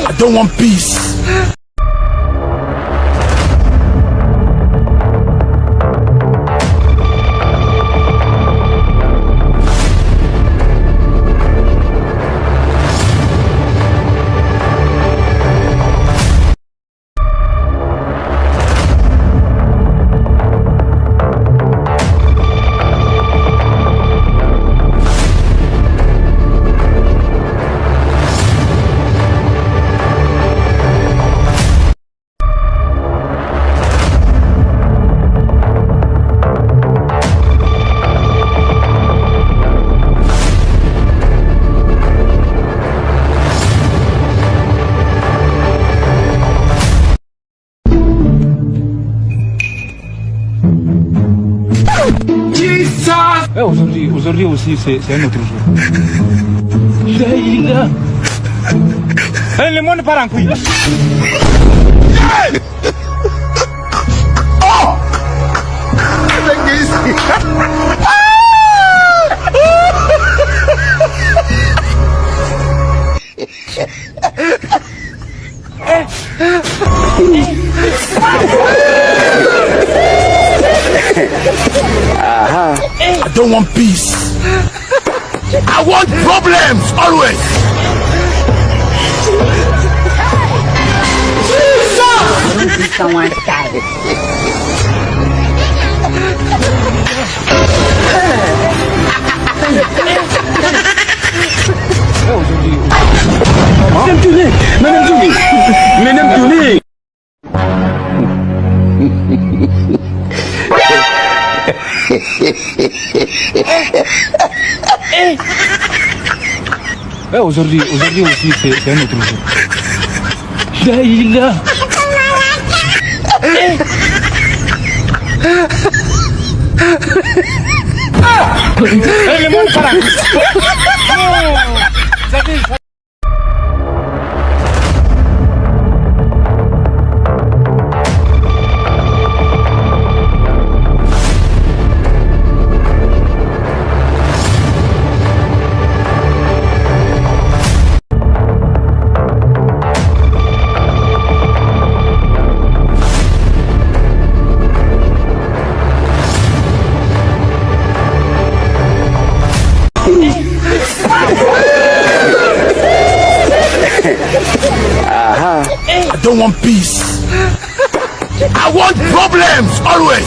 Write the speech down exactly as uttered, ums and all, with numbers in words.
I don't want peace. Jesus! Eh, aujourd'hui, aujourd'hui aussi, c'est, c'est un autre jour. Daïla. Eh, le monde part en couille. Oh! I don't want peace. I want problems always. Jesus! Mennen m tounen! Mennen m tounen! Mennen m tounen! Eh, aujourd'hui, aujourd'hui aussi, c'est, c'est un autre jour. Daïla. Eh, le monde part en couille. I don't want peace. I want problems always.